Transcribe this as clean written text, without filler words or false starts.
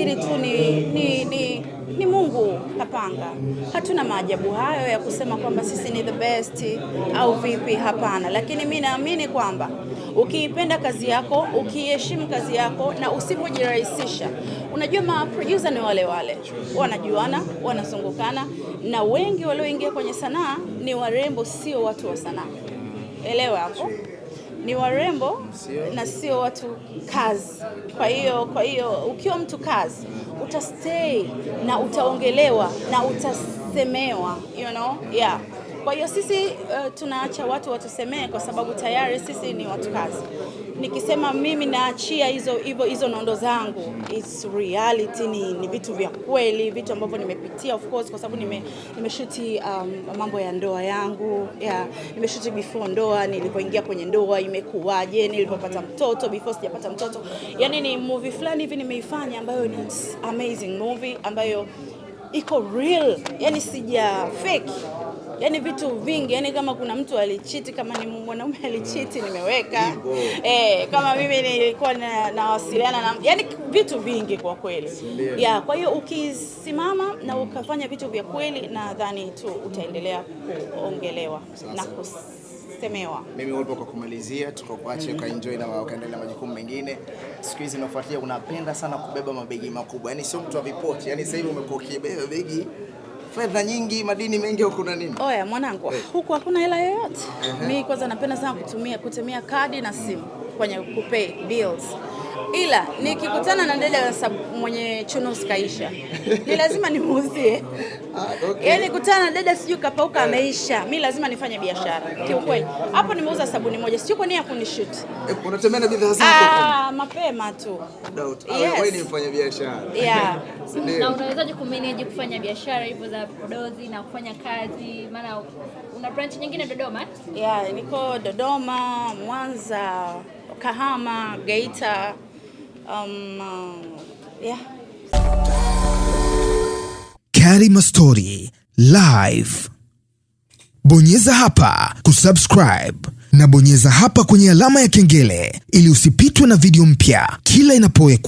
Nafikiri tu ni Mungu kapanga. Hatuna maajabu hayo ya kusema kwamba sisi ni the best au vipi, hapana. Lakini mi naamini kwamba ukiipenda kazi yako, ukiiheshimu kazi yako na usipojirahisisha, unajua ma producer ni wale wale, wanajuana, wanazungukana, na wengi walioingia kwenye sanaa ni warembo, sio watu wa sanaa. Elewa hapo, ni warembo na sio watu kazi. Kwa hiyo ukiwa mtu kazi utastay na utaongelewa na utasemewa. Yeah. Kwa hiyo sisi tunaacha watu watusemee kwa sababu tayari sisi ni watu kazi. Nikisema mimi naachia hizo hivyo hizo nondo zangu, it's reality, ni vitu vya kweli, vitu ambavyo nimepitia, of course, kwa sababu nimeshuti mambo ya ndoa yangu, yeah, nimeshuti before ndoa, nilipoingia kwenye ndoa imekuwaje, nilipopata mtoto, before sijapata mtoto. Yani ni movie fulani hivi nimeifanya ambayo ni amazing movie ambayo iko real, yani sija fake, yani vitu vingi, yani kama kuna mtu alichiti, kama ni mwanaume alichiti nimeweka, kama mimi nilikuwa nawasiliana na, yani vitu vingi kwa kweli, yeah. Kwa hiyo ukisimama na ukafanya vitu vya kweli, nadhani tu utaendelea kuongelewa na kusemewa. Mimi upo kwa kumalizia, tukakuache ukaenjoy na ukaendelea na majukumu mengine. Siku hizi nafuatilia, unapenda sana kubeba mabegi makubwa, yaani sio mtu wa vipochi, yaani sasa hivi umekuwa ukibeba begi, fedha nyingi, madini mengi, huko na nini? Oya mwanangu, huku hakuna hela yoyote. Mi kwanza napenda sana kutumia kadi na simu kwenye kupay bills, ila nikikutana na dada mwenye chunusi kaisha, ni lazima nimuuzie. Ah, okay. Yaani kutana na dada sijui kapauka ameisha, mi lazima nifanye biashara kiukweli. Hapo nimeuza sabuni moja, sijui kwa nini hakunishoot. Unatembea na bidhaa zako? Ah, mapema tu. Doubt. Ah, Yes. wewe ni mfanya biashara. Yeah. Si ndio? Na unawezaje kumanage kufanya biashara hivyo za vipodozi na kufanya kazi? Maana una branch nyingine Dodoma, eh? Yeah, niko Dodoma, Mwanza, Kahama, Geita. Yeah. Karima Story Live. Bonyeza hapa kusubscribe na bonyeza hapa kwenye alama ya kengele ili usipitwe na video mpya kila inapowekwa.